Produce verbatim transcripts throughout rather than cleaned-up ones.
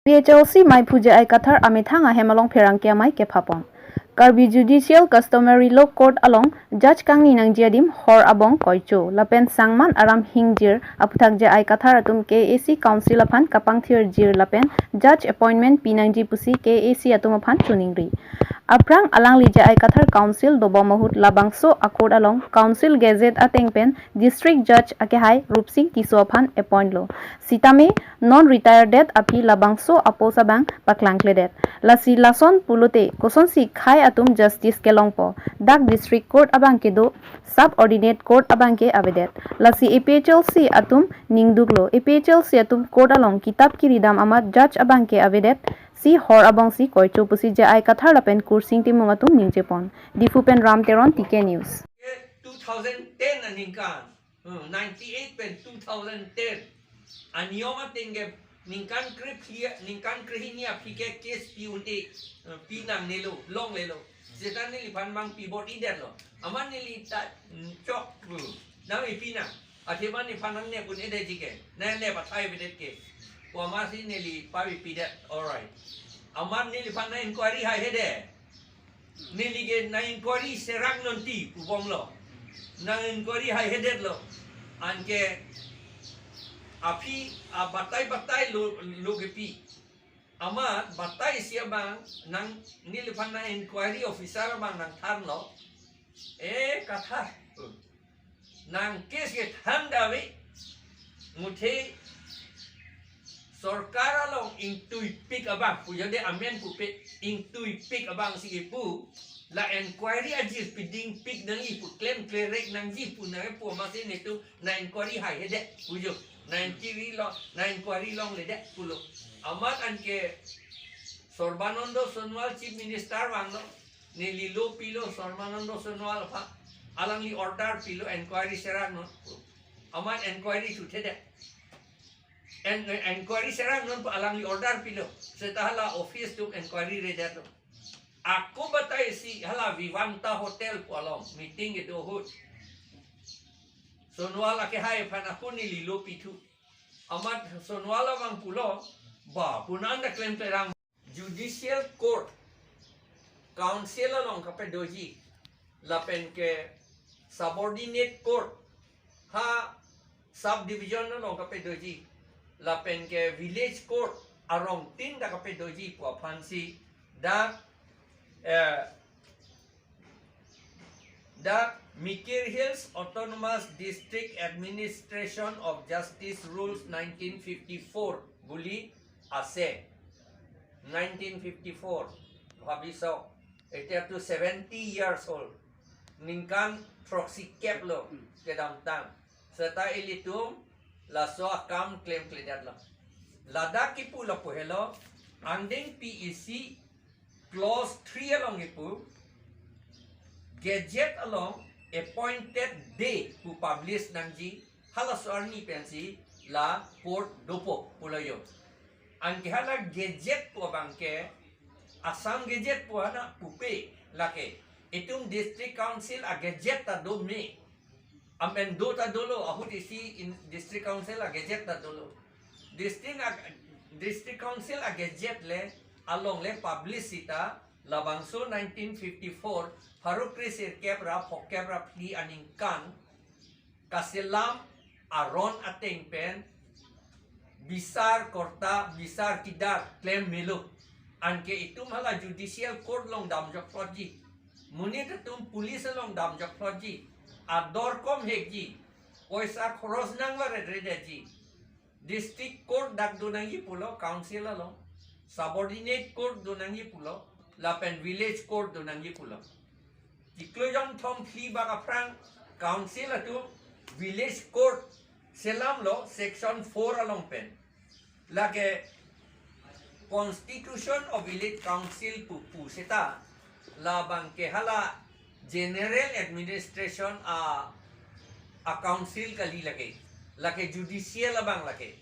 P H L C maiphu J I Kathar amethang ahem along pherangke amei kephapon. Karbi Judicial Customary Law Court along judge kangni nangji adim hor abong koicho lapen sangman aram hingjir aputhak J I Kathar atum K A C Council aphan kapangthirjir lapen judge appointment pinangji pusi K A C atum aphan choningri. Aphrang alangli J I Kathar Council dobom ahut labangso a-court along Council Gazette ateng pen District Judge akehai Rupsing Tisso aphan appoint lo. Sitame non retired det aphi labangso a-post abang paklangkledet. Lasi lason pulote kosonsi khei atum justice kelongpo. Dak District Court abang kedo, Subordinate Court abang ke avedet. Lasi A P H L C atum ningduklo. A P H L C atum court along kitap kiridam amat judge abang ke avedet si hor abongsi koicho pusi J I Kathar lapen Kursing Timung atum ningjepon. Diphu pen Ram Teron, T K News. two thousand ten aningkan, hmm, ninety-eight pen two thousand ten aniyom ateng ke ningkan krephi, ningkan krehini aphi ke case pi un-e, eh, pinangnelo, longlelo. Seta neliphan mang pibor-idetlo. Amat neli ta, mm, chok, hmm, nang ipinang. Athema neliphan nangnep un-edetji ke. Nangnep athai avedet ke. Pu amatsi neli pavi pidet, alright. Amat neliphan nang-inquiry haihede. Neli ke nang-inquiry serak nonti pubomlo. Nang-inquiry haihedetlo. Anke aphi abatai batai lo, lo kepi. Amat batai isi abang nang neliphan nang-inquiry officer abang nangthanlo. Eh, Kathar. Nang case kethan dave. Muthe sorkar along ingtuipik abang, pujode amen pupe, ingtuipik abangsi kepu, la inquiry ajir pidingpik nangji pu, klemklerek nangji pu nangpu amatsi netum nang-inquiry haihedet pujo. Nang-inquiry long, nang-inquiry longledet pulo. Amat anke Sarbananda Sonowal Chief Minister vanglo. Neli lo pilo Sarbananda Sonowal aphan. Alangli order pilo inquiry serak non. Amat inquiry thuthedet. En, inquiry serak non pu alangli order pilo. Seta hala office atum inquiry redetlo. Ako batai isi hala Vivanta Hotel pu along meeting kedo ahut Sonowal akehai aphan ako neli lo pithu. Amat Sonowal abang pulo, ba, pu nang dak klemklerang. Judicial Court Council along kapadoji, lapen ke Subordinate Court ha subdivision along kapadoji, lapen ke Village Court arongtin ta kapadoji pu aphansi dak, eh, The Mikir Hills Autonomous District Administration of Justice Rules nineteen fifty-four বুলি আছে। Nineteen fifty four, ভাবি চাওক, এতিয়াতো seventy years হ'ল, ningkan throksi kep lo kedamtang, seta ilitum laso akam klemkledetlo. Ladak kipu lapu helo, angdeng P E C clause three along kipu, gazette along appointed day pu publish nangji, halaso arni pensi la court dopo pulo yo. Anke hala gazette pu abang ke Assam Gazette pu hana pupe lake. Itum District Council a-gazette ta do me. Amen do ta dolo, ahut isi in District Council a-gazette ta dolo. District a, District Council a-gazette le along le publish sita labangso nineteen fifty-four, pharo kre sirkep ra phokep ra phli aningkan kaselam aron ateng pen bisar korta, bisar kidar klem melo. Anke itum hala judicial court along damjok plotji. Monit atum police along damjok plotji. Ador kom hekji. Poisa khoros nangvaret redetji. District court dak do nangji pulo, council along. Subordinate court do nangji pulo, lapen village court do nangji pulo. Chiklo jonthom phli bak aphrang council atum village court selamlo section four along pen. Lake Constitution of Village Council pu pu seta labang ke hala general administration a, a council kali lake. Lake judicial abang lake.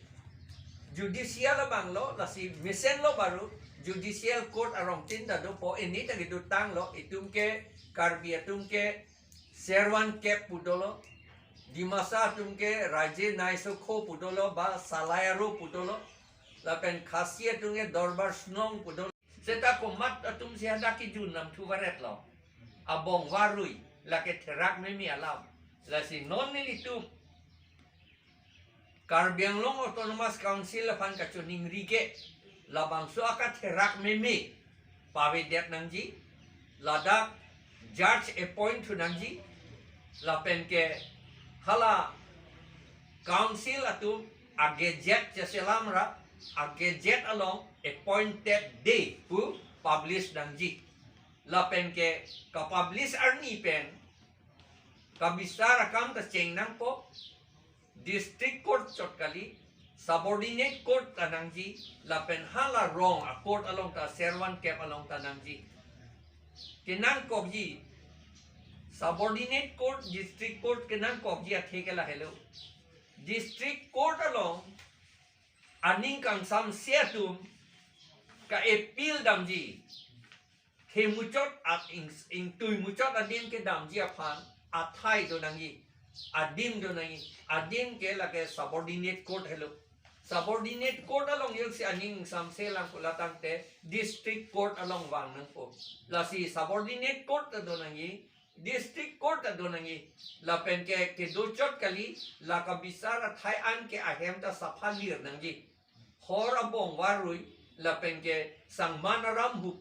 Judicial abang lo, lasi mesenlo baru judicial court arongtin ta dopo, ini ta kedotanglo, itum ke Karbi atum ke Serwan kep pu dolo, Dimasa atum ke Raje Naiso Kho pu dolo, ba Salai Aro pu dolo. Lapen Khasi atum ke Dorbar Shnong pu do. Seta komat atum si hadak kejun nangthu varetlo. Abong varui, lake therak meme alam. Lasi non nelitum Karbi Anglong Autonomous Council aphan kachoningri ke, labangso akatherak meme pavedet nangji, ladak judge appoint thu nangji, lapen ke hala council atum agazette cheselam ra, agazette along appointed day pu publish nangji. Lapen ke kapublish arni pen kabisar akam ta cheng nangpo, district court chot kali, subordinate court ta nangji, lapen hala rong a court along ta, servan kep along ta nangji. Kenangkokji, subordinate court, district court kenangkokji athe ke lahelo. District court along aning kangsamse atum ka appeal damji. Themuchot at ing, ingtui muchot adim kedamji aphan athai do nangji, adim do nangji, adim ke lake subordinate court helo. Subordinate court along jongsi aning samse lang pula tangte district court along vang nangpo. Lasi subordinate court ta do nangji, district court ta do nangji. Lapen ke kedo chot kali, la kabisar athai an ke ahem ta sapha lir nangji. Hor abong varui, lapen ke sangman aram hup,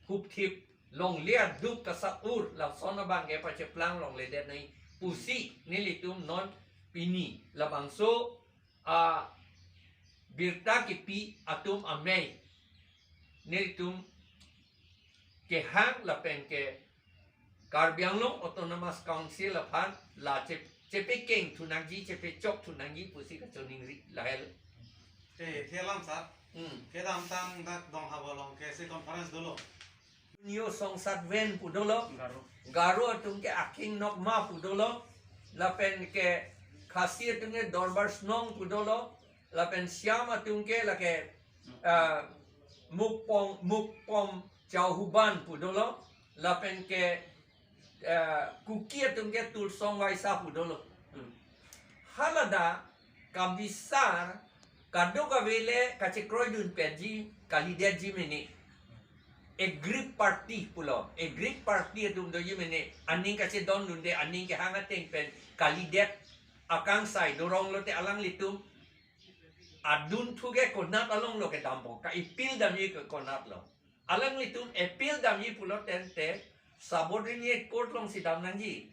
hupthip, longle aduk kasa-ur, lason abang ke pacheplang longledet nangji pusi nelitum non pini labangso abirta kipi atum amei nelitum kehang lapen ke Karbi Anglong Autonomous Council aphan la che, chepekeng thu nangji, chepechok thu nangji pusi kachoningri lahelo. Eh, thelam sir. Hmm. Kedamtang dak Donghabo along ke si conference dolo. Neo Songsat Ven pu dolo. Garo. Garo atum ke Aking Nokma pu dolo. Lapen ke Khasi atum ke Dorbar Shnong pu dolo. Lapen Siam atum ke lake, ah, Mukpong, Mukpom Chauhuban pu dolo. Lapen ke, ah, Kuki atum ke Tulsong Vaisa pu dolo. Hmm. Halada kabisar kadokave le kachekroidun petji kalidetji mene. Aggrieved party pulo, aggrieved party atum doji mene, aning kachedondunde, aning kehang ateng pen kalidet akangsai dorong lote alanglitum adun thu ke konat along lo kedampo, ka appeal damji ke konat lo. Alanglitum appeal damji pulo tangte subordinate court along si dam nangji.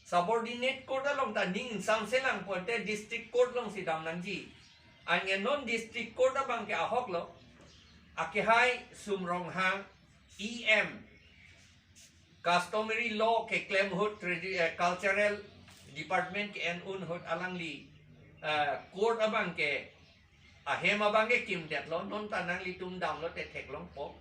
Subordinate court along ta ning ingsamse lang pulote district court along si dam nangji. Anke non district court abang ke ahok lo. Akehai Sum Ronghang E M customary law keklem ahut tradi-, eh, cultural department ke-en un ahut alangli, eh, court abang ke ahem abang ke kimdetlo, non ta nanglitum damlote theklongpo.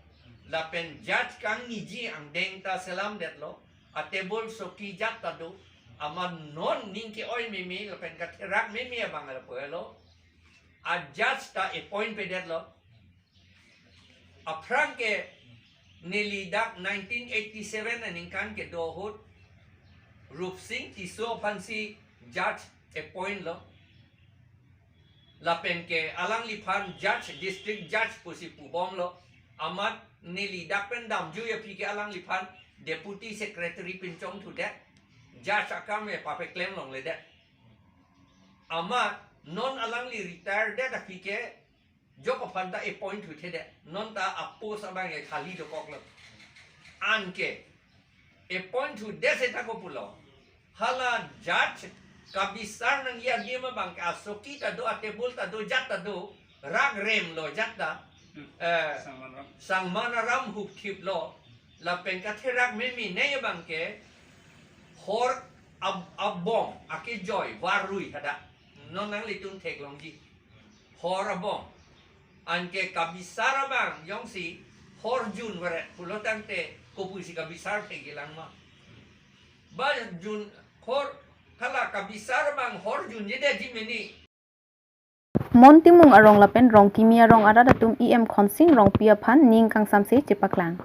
Lapen judge kangniji angdeng ta selamdetlo, a table soki jat ta do, amat non ning ke-oi meme lapen katherak meme abang lapu helo. A judge ta appoint pedetlo. Aphrang ke neli dak nineteen eighty-seven aningkan kedo ahut Rupsing Tisso aphansi judge appoint lo. Lapen ke alangliphan judge, district judge pusi pubomlo. Amat neli dak pen damjui aphi ke alangliphan deputy secretary pinchong thudet. Judge akam e papeklem longledet. Amat non alangli retire det aphi ke jok aphan ta appoint thuthedet. Non ta a post abang ke khali dokoklo. Anke appoint thudet seta ko pulo, hala judge kabisar nangji adim abang ke asoki ta do, a table ta do, jat ta do, rak rem lo jat ta. Eh, Sangman aram. Sangman aram hupthip lo. Lapen katherak meme ne abang ke hor ab-, abong akejoi varui hadak. Non nanglitum theklongji. Hor abong. Anke kabisar abang jongsi hor jun varet pulo tangte kopusi kabisar thekji lang ma? Ba jun hor, hala kabisar abang hor junjedetji mene. Mon Timung arong lapen Rongkimi arong arat atum E M Khonsing Rongpi aphan ning kangsamse chepaklang.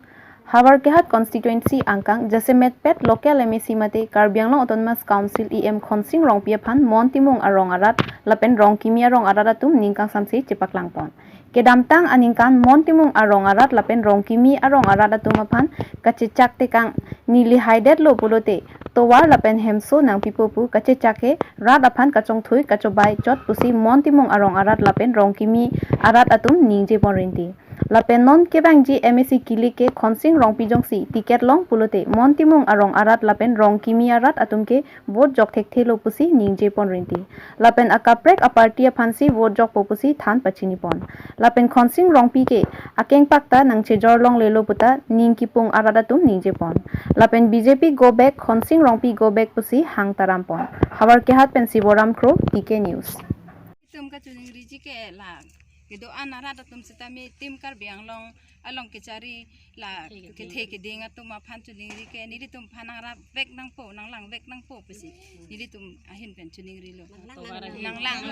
Howraghat constituency angkang jasemetpet local M A C mate Karbi Anglong Autonomous Council E M Khonsing Rongpi aphan Mon Timung arong arat lapen Rongkimi arong arat atum ning kangsamse chepaklangpon. Kedamtang aningkan Mon Timung arong arat lapen Rongkimi arong arat atum aphan kachechak tekang neli haidetlo pulote tovar lapen hemso nangpipo pu kachechak ke rat aphan kachongthui kachobai chot pusi Mon Timung arong arat lapen Rongkimi arat atum ningje pon rinti. Lapen non kevangji M A C kilik ke Khonsing Rongpi jongsi ticket long pulote Mon Timung arong arat lapen Rongkimi arat atum ke vote jok thekthelo pusi ningje pon rinti. Lapen akaprek aparty aphansi vote jokpo pusi than pachini pon. Lapen Khonsing Rongpi ke akengpak ta nangchejor longlelo puta ning kipung arat atum ningje pon. Lapen B J P go back, Khonsing Rongpi go back pusi hang taram pon. Havarkehat pen Siboram Kro, T K News. Itum kachiningriji ke la kedo-an arat atum sitame itum Karbi Anglong along kechari la kethe keding atum aphan chiningri ke nelitum aphan nangrap vek nangpo, nanglang vek nangpo pusi nelitum ahin pen chiningrilo. Nanglang,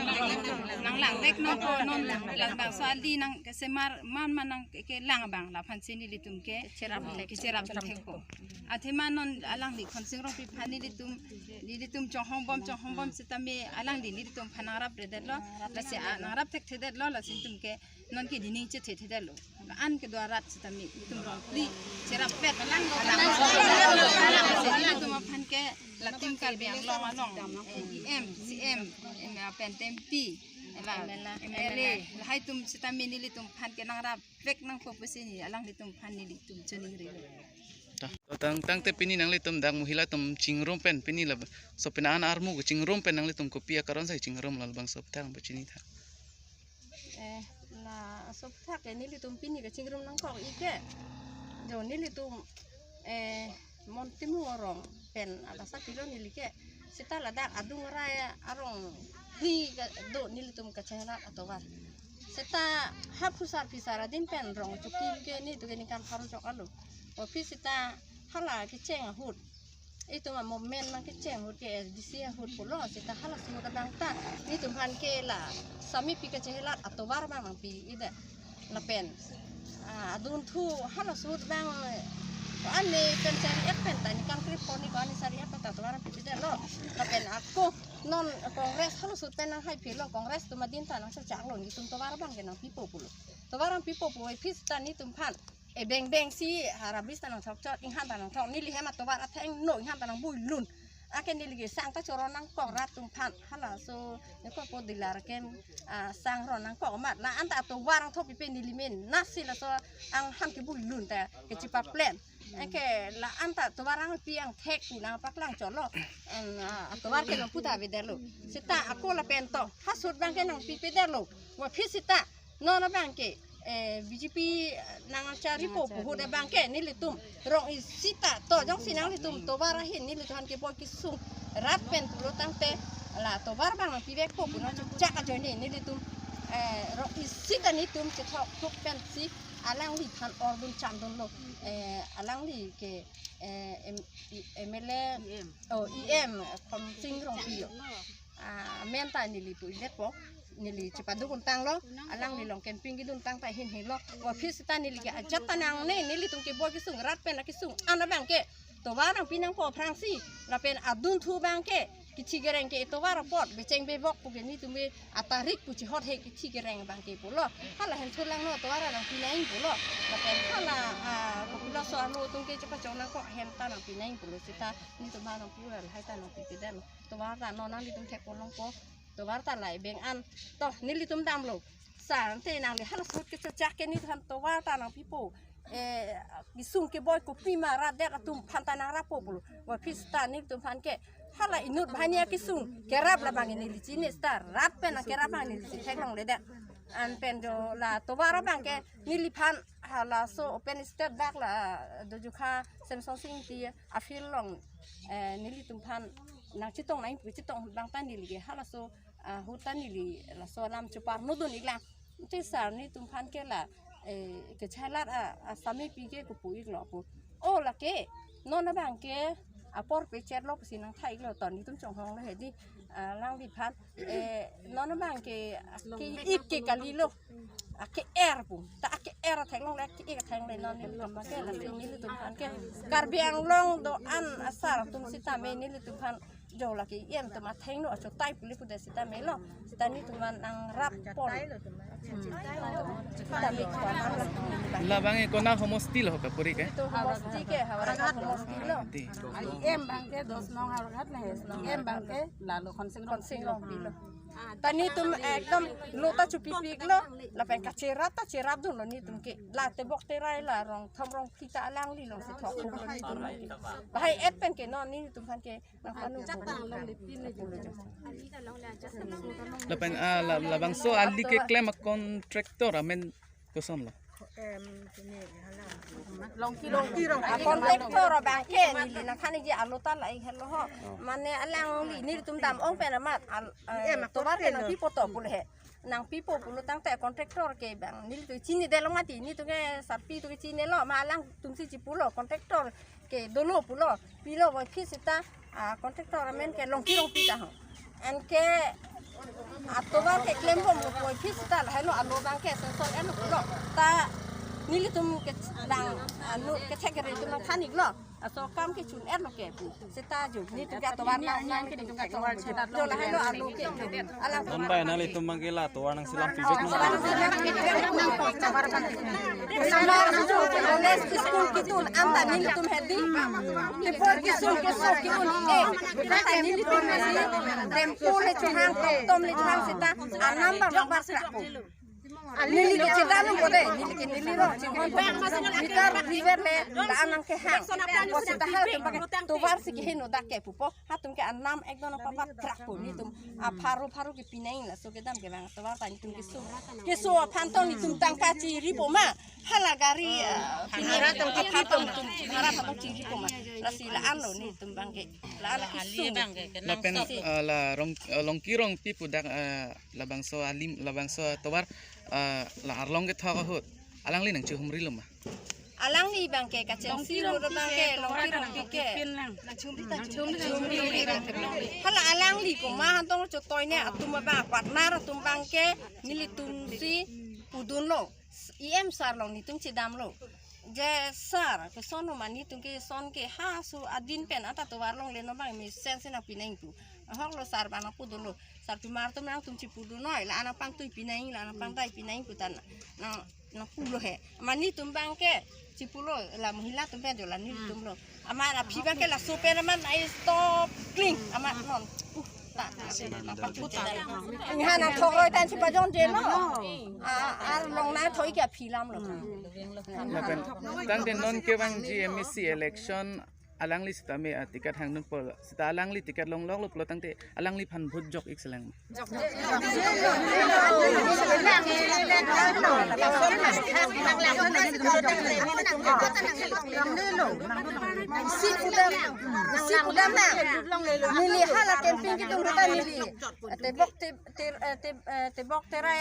nanglang vek nangpo, non labangso ali nang kesemar man man nang ke, kelang abang laphansi nelitum ke cherap, eh, kecherap thekpo. Athema non alangli Khonsing Rongpi aphan nelitum, nelitum chonghong bom, chonghong bom sitame alangli nelitum aphan nangrapredetlo, lasi, ah, nangrap thekthedetlo, lasi itum ke non ke dini chethethedetlo. An kedo arat sitame itum Rongpi cherap pet alang, alang. Itum aphan ke latum Karbi Anglong along, eh, E M, C M, em, pen M P, la M L A, lahai atum sitame nelitum aphan ke nangrap vek nangpo pusi ne alanglitum aphan nelitum chiningrilo. Ta, tang, tangte pini nanglitum dak mohila atum chingrum pen pini la sopena an armu ke chingrum pen nanglitum kopi akaron sai chingrum, labangso aphuthak pachini tha. Eh, la sophuthak ke nelitum pini kachingrum nangkok ike. Jo nelitum, eh, Mon Timung arong pen abasa kilo neli ke. Seta ladak adung arai arong hi kedo nelitum kachelat atovar. Seta ha phusar phisar adin pen rong chukim ke netum ke ningkan pharo chok alo. Office seta hala kecheng ahut. Itum a movement nangkecheng ahut ke S D C ahut pulo, seta halaso ahut abang ta netum aphan ke la samepi kachelat atovar abang nangpi-idet. Lapen, ah, adunthu halaso ahut abang, eh, ko-an ne pen sari-et pen ta ningkan krepho ne ko-an ne sari-et pen ta tovar nangpipidetlo. Lapen ako non Congress halaso ahut pen nanghai philo, Congress atum adin ta nangchechaklo, netum tovar abang ke nangpipo pulo. Tovar nangpipo pu office ta netum aphan e beng beng si harabis ta nangthok chot, inghan ta nangthok, neli hem atovar athengno inghan ta nangbuilun. Anke neli ke sang ta choro nangkok rat atum aphan. Halaso nangkok po dilar kem, ah, sang ron nangkok amat. La anta atovar nangthok pipe neli men. Nasi laso anghan kebuilun ta kechipaplen. Anke la anta tovar nangpi angthek pu nangpaklang chotlo. Em, ah, atovar ke nangpu ta avedetlo. Seta ako lapen to. Halaso ahut abang ke nangpipedetlo. Wa phi seta non abang ke, eh, B J P nangcharipo pu ahut abang ke nelitum rong isi ta to jongsi nanglitum tovar ahin nelitum aphan keboi kesung rat pen pulo tangte la tovar abang nangpivekpo pu nangchechak ajoine nelitum, eh, rong isi ta netum chethok thok pensi alangliphan ordun chamdunlo, eh, alangli ke, eh, M-, M L A, E M. Oh, E M, Khonsing Rongpi lo. Ah, amen ta neli pu-idetpo, neli chepaduk untanglo, alangli along campaign kedun tang ta hin helo. Office ta neli ke ajat ta nangne, nelitum keboi kesung, rat pen akesung an abang ke tovar nangpi nangpo aphrangsi, lapen adunthu abang ke, kichi kereng ke tovar apot, becheng bebok pu ke netum ke atarik pu chihot he kichi kereng abang ke pulo. Hala hem chulangno tovar nangpi nang pulo. Lapen hala, ah, kopilo so arlo atum ke chepachong nangkok hem ta nangpi nang pulo seta netum aphan nangpu lahai ta nangpipedetlo. Tovar ta non nanglitum thek polongpo. Tovar ta lai beng an. To, nelitum damlo. Sar ante nangli halaso ahut kechechak ke netum aphan tovar ta nangpipo. Eh, kesung keboi kopima rat det atum aphan ta nangrappo pulo. Wa phi seta netum aphan ke hala inut banghini akesung kerap labang neli chini seta rat pen akerap abang neli chitheklongledet. An pen jo la tovar abang ke neliphan halaso open stage dak la Dojukha Semsonsing Ingti a-field along, eh, nelitum aphan nangchetong nang pu chetong abang ta neli ke halaso, ah, ahut ta neli laso alam cheparnodun iklang. Ante sar netum aphan ke la, eh, kechelat a, asamepi ke kopu iklo pu. O lake, non abang ke, apor pechet lo pusi nangthailo, to netum chonghong lo hedi, ah, alangliphan, eh, non abang ke, ke-ik ke kalilo. Ake-er pu. Ta ake-er athek longle, ake-ik athek longle, non nelitum abang ke, lasi nelitumphan ke Karbi Anglong do-an asar atum sitame nelitumphan jo lake E M atum athengno achotai pule pudet sitame lo. Sita netum aphan nangrap pon. Hmm. Sitame kuaman lo. Labang e kona homosti lo kapuri ke? Itu homosti ke, Howraghat homosti lo. Di. E M abang ke dos nong Howraghat na hes nong. E M abang ke lalo Khonsing Rongpi lo. Khonsing Rongpi lo. Ta netum ekdom lo ta chopipik lo, lapen kacherap ta cherapdun lo netum ke. La tebok terai la rong thom rong phli ta alangli along si thok lo netum. Bahai-et pen ke non netum aphan ke nangpanu. Lapen, ah, la, labangso ali keklem a contractor amen koson lo? Em, sini, hala. Longki, Longki, Longki. A contractor abang ke neli nangthan-ikji alo ta lahei helo ho. Oh. Mane alangli nelitum dam-ong pen amat al, eh, em, tovar ke nangpipo to pulo he. Nangpipo pulo tangte contractor ke abang nelitum chinine detlo mati, netum ke sarpi atum ke chinine lo, ma alangtum si chipulo contractor ke dolo pulo, pilo voiphit sita, ah, contractor amen ke Longki Rongpi ta ho. Anke atovar keklembom lo voiphit sita lahelo alo abang ke sanction-et lo pulo. Ta nelitum ke dang, ah, nu kethek kere atum nangthan-iklo. Laso akam ke chun-et lo ke pu. Sita jo netum ke atovar nang nang ke netum ke atovar chenat lo. Jo lahelo alo ke. Alang non bai nanglitum abang ke la tovar nangselam pivek nang. College school kedun anta nelitum hedi. Kepor kesung keso ke-un-e. Anta nelitum hedi. Tempo le chohang, Tomtom le chohang sita. Anam abang abang serapo. Neli ke chedam lo bode, neli ke neli rong, chingkon. Meter river le, la-an nangkehang. Ko sita hal ke pakai tovar si keheno dak ke pupo. Hatum ke anam ekdon apa patrak po netum. Apharo pharo ke pinang laso kedam ke abang tovar ta netum keso. Keso aphan tong netum tangka chiri po ma. Hala gari, ah, pinang aphan tong netum chiri, hara aphan tong chiri po ma. Lasi la-an lo netum abang ke. La-an keso. Lapen, ah, la rong, ah, Longki Rongpi pu dak, ah, labangso alim, labangso tovar, ah, la arlong kethok ahut alangli nangchehumri lo ma? Alangli abang ke kachengsi lo abang ke Longki Rongpi ke. Hala alangli komat hantong chotoi ne atum abang partner atum abang ke nelitum si pudun lo. E M sar along netum chedam lo. Je sar, koson ma netum ke son ke ha su adin pen anta tovar longle non abang mesen si nangpinang pu. Ahok lo sar abang nangpudun lo. Sarpimar atum nangtum chipudun noi, la-an nangpangtui pinang, la-an nangpangdai pinang pu ta nang, nangpulo he. Ma netum abang ke chipulo, la mohila atum pen jo la netum lo. Amat aphi abang ke laso pen amat nai stop kling amat non. Uh, ta. Inghan nangthok roi tan si pajon je lo. Ah, arlong nangthoi ke aphi alam lo. Lapen tangte non kevangji M A C election alangli sitame, ah, ticket hangdun po, sita alangli ticket longlok lo pulo tangte alangliphan vote jok-ik selang. Isi pudam, isi pudam na. Neli hala campaign kedun ta neli. Tebok te, te, eh, te, eh, tebok terai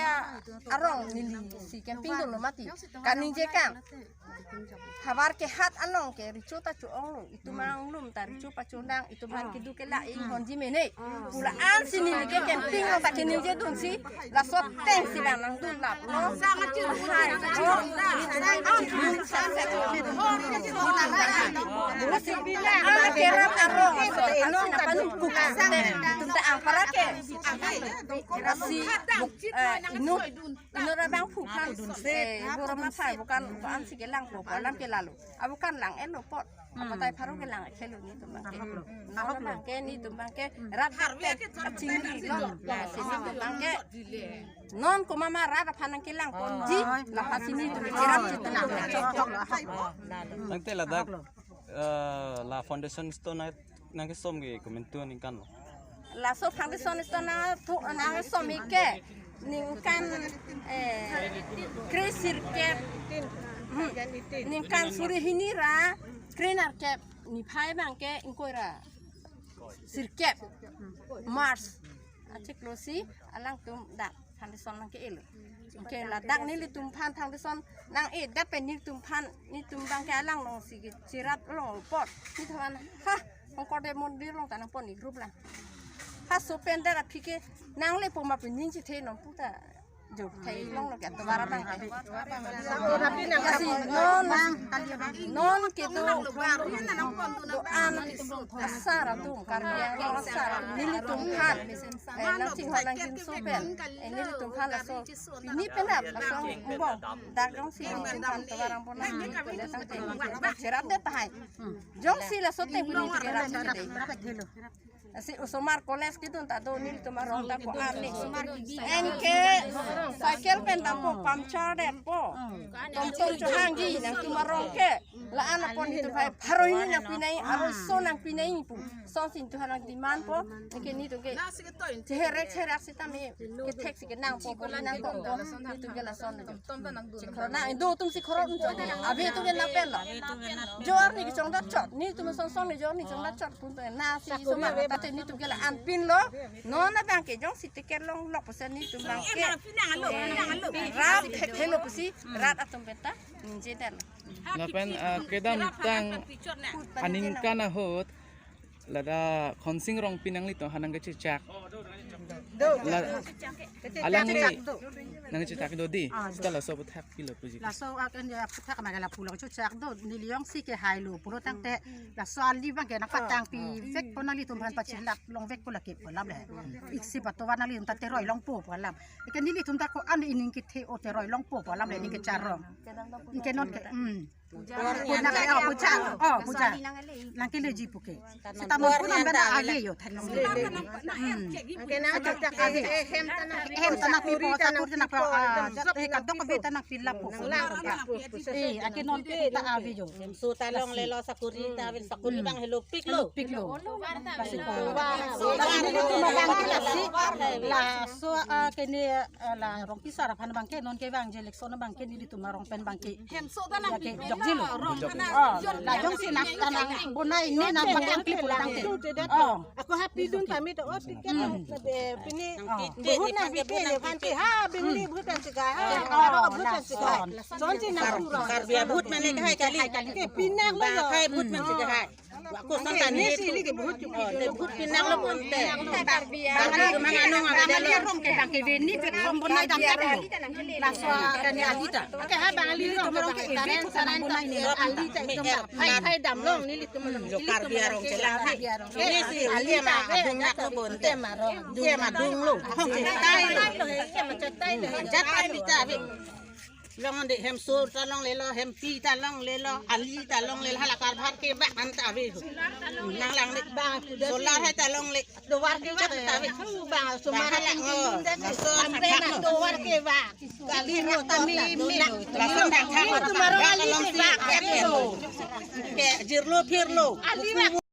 arong neli si campaign dunlo mati. Kaningje kang. Havar kehat along ke recho ta cho-ong lo, itum anglum ta recho pachondang, itum aphan kedo ke la-i honji mene. Pu la-an si neli ke campaign along ta keningjedun si, laso ateng si abang nangdun lap lo. Hai, oh, lasi, ah, kerap arong, so, ansi nangpanungkuk ateng, itum ta angpara ke. Lasi, eh, inut, inut abang phu aphan, eh, bor aphan sai, bukan, bukan si kelang po, alam ke lalo. Abukan lang-et lo apot. Apatai pharo kelang khelo netum abang ke. Ahok lo. Abang ke netum abang ke rat dak pen kachingri lo. Lasi netum abang ke non komat ma rat aphan nangkelang ponji. Lasi netum cherap chitu lo. Tangte ladak, eh, la foundation stone nangkesom ke komantu aningkan lo? Laso foundation stone nangthu, nangsom-ik ke ningkan, eh, kre sirkep, hmm, ningkan suri hini ra kre nerkep niphai abang ke ingkoi ra sirkep March achiklo si alangtum dak foundation nangke-e lo. Ke ladak nelitum aphan foundation nang-e, dak pen netum aphan, netum abang ke alang along si ke cherap long apot. Netum aphan, ha, Shongkordev Mondir along ta nangpon e group lang. Halaso pen ta aphi ke nangle poma pen ning chethe non puta jo thai longlo ke tovar abang. Lasi non, non kedo do-an asar atum, Karbi Anglong asar atum nelitum aphan, eh, nangchinghon nangjinso pen, eh, nelitum aphan laso pini penap laso angbong dak jongsi nelitum aphan tovar angbong nangji pen tangte cherapdet tahai. Jongsi laso ateng pini ke cherapdet tahai. Lasi osomar college kedun ta do, nelitum arong ta ko-an ni. Anke cycle pen dampo, puncture detpo. Tomtom chohangji nangtum arong ke. La-an apon nelitum aphan pharo hini nangpi nai, aro iso nangpi nai pu. Sonsi nelitum aphan nang demand po. Anke nelitum ke cheherek cheherek sitame kethek si kenangpo, nangkokpo. Nelitum ke lason. Chiklo nang do atum si khorok unchok. Ave atum ke napel lo. Jo arni kechongdat chot. Nelitum son son ni jo arni chongdat chot pun pen nasi osomar ta te nelitum ke la-an pinlo. Non abang ke jongsi ticket longlok pusi nelitum abang ke, eh, rap thekthe lo pusi rat atum pen ta ningje detlo. Lapen, ah, kedamtang aningkan ahut ladak Khonsing Rongpi nanglitum aphan nangkechechak. Do. La, kechechak alangli do. Nangkechechak do dei. Ah, do. Seta laso aphuthak pilo puji. Laso akan ya aphuthak ma ke lapulo kechechak do. Neli jongsi kehailo pulo tangte laso ali abang ke nangpatangpi vekpo, nanglitum aphan pachilap longvekpo lake pu alam le. Iksi patovar nanglitum ta teroi longpo pu alam. Anke nelitum ta ko-an ining kethe o teroi longpo pu alam le, ining kecharong. Anke non ke, hmm. Puja. Puja, oh, puja. Nangkeleji puke. Seta non pun an benda ave jo, thanlong. Hmm. Anke nang chak ave. Hem ta nangpipo, sakuri ta nangpipo, ah, eh, kadokave ta nangpilappo. Eh, anke non ke ta ave jo. Hemso ta longlelo, sakuri ta ave, sakuri abang helopiklo. Helopiklo. Lasi ko. Lasi nelitum abang ke lasi. Laso, ah, kene, ah, la Rongpi sar aphan abang ke non kevangji election abang ke nelitum arong pen abang ke. Hemso ta nang ke jokjilo. Oh, la jongsi nang, nang bonai ni nangpatangpi pulo tangte. Oh. Ako hapidun kami to, oh, ticket. Hmm. Pini, oh, vote nangpipe aphan ke ha, bini vote nangpipe ha. Oh, aro vote nangpipe ha. Sonsi nang Kar-, Karbi a vote mane kahai kali. Ke pinang lo. Bahai vote mane kahai. Ako son tani. Nesi ili ke vote chuklo. Oh, te vote pinang lo bonte. Karbi atum anong ave lo. Rong ke abang ke bini pe thom bonai dam ya. Laso kene ali ta. Ke ha Bangali rong ke abang ke interest sa nang bonai ni. Ali ta ekdom hai hai damlong nelitum. Jo Karbi arong ke la. Nesi ali ma adung nak lo bonte. Dia ma dunglo. Hong chetai lo. Jat kami ta ave. Longle Hemso ta longlelo, Hempi ta longlelo, ali ta longlelo, hala karbar ke bak an ta ave. Nang lang le. Solar hai ta longle. Tovar ke bak ta ave. Bang, osomar hala, oh, laso ampe na tovar ke bak. Kali mo ta mi, mi. Laso dak ha. Nelitum arong ali ke bak. Ke jirlo phirlo. Ali bak.